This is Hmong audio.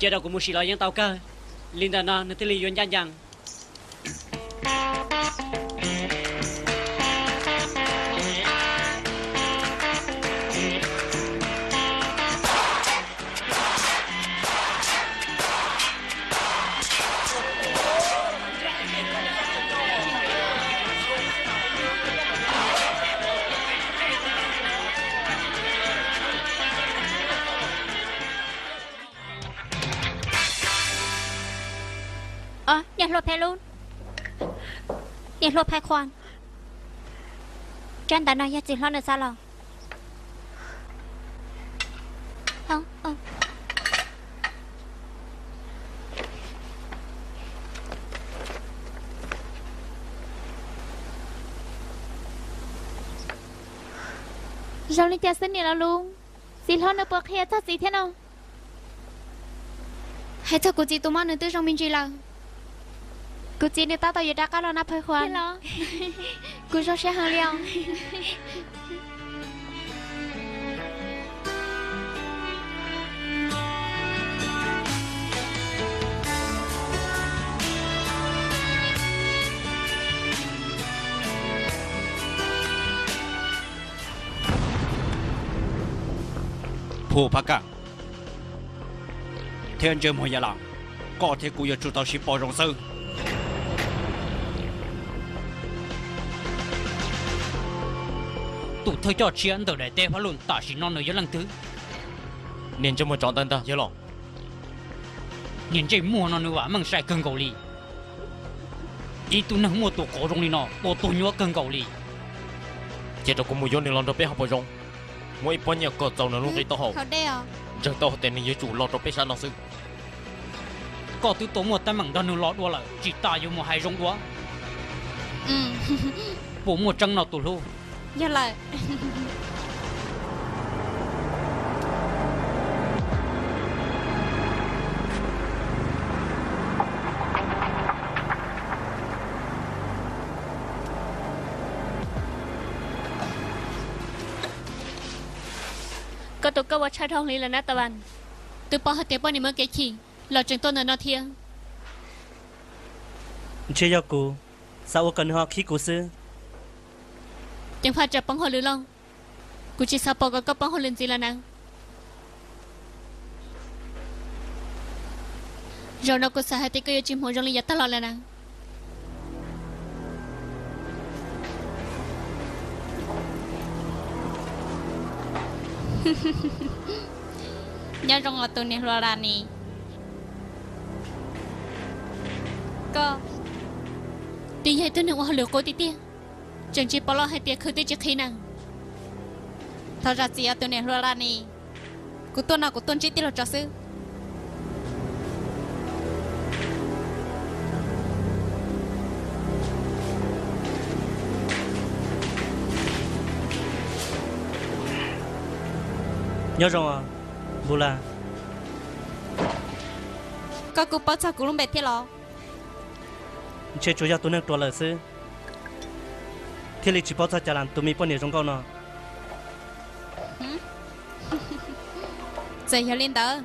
Cia rau kuv mus sim los yeej tau kawg, li ntawm no nws thiaj li yuav ncaj ncees. Niam hluas Phe Lub, niam hluas Phais Khuam, tsab ntawv no yog txiv hlob nws xa los. Zoo li cas xwb niam laus Lub? Txiv hlob nws puas qhia txog txiv thiab no? Hais txog kuv txiv tus mob nws twb zoo me ntsis lawm. Kuv txiv nws tab tom yuav rov qab los na Phais Khuam. Kuv zoo siab heev li os. Phu Phab Kaj thiab Ntsej Muag Yaj Las, koj thiab kuv yuav tsum tau sib pom zoo xwb. Tus thawj coj tshiab ntawm daim teb Phab Luj tam sim no nws yog leej twg? Niag ntsej muag tsov ntawd ntag yawg laus. Niag ntsej muag no nws vam meej sai kawg nkaus li. Ib tug neeg muaj tus qauv zoo li no tua tuag nyuaj kawg nkaus li. Cia rau kuv mus yuav nws los nrog peb haus pob zoo. Muab ib pob nyiaj kom txaus nws lub nqi taub hau. Ntseeg tau hais tias nws yuav tsum los rau peb sab no xwb. Koj twb tau muaj teeb meem nrog nws los dua lawm, tsis tas yuav mus hais zoo dua. Puas muaj tseeb no tus hlub? Yog lawm. Koj tus koj ua tshaj dhau li lawm na Tab Vas. Twb paub hais tias poj niam muaj kev chim los tseem tuaj ntawm no thiab. Ntshe yog kuv xav ua kom nws ho khib kuv xwb. Ceev faj tsam poob hauj lwm lauj. Kuv tsis xav pom kom koj poob hauj lwm ntxiv lawm na. Zaum no kuv xav hais tias koj yuav tsis hmoov zoo li yav tag los lawm na. Nyob zoo os tus niam hluas Laj Nis. Koj twb yog ib tug neeg ua hauj lwm qub tiag tiag, tseem tsis pom los hais tias khwv twb tsis qhib na. Thov zam txim os tus niam hluas Laj Nis, kuv tuaj no kuv tuaj ntsib tij laug Tsov xwb. Nyob zoo os, Npus Las. Koj kuj paub txog kuv lub npe thiab los? Ntshe tsuas yog tus neeg ruam lawm xwb, thiaj li tsis paub txog Cas Las tus me poj niam zoo nkauj no. Txawm yog li ntawd,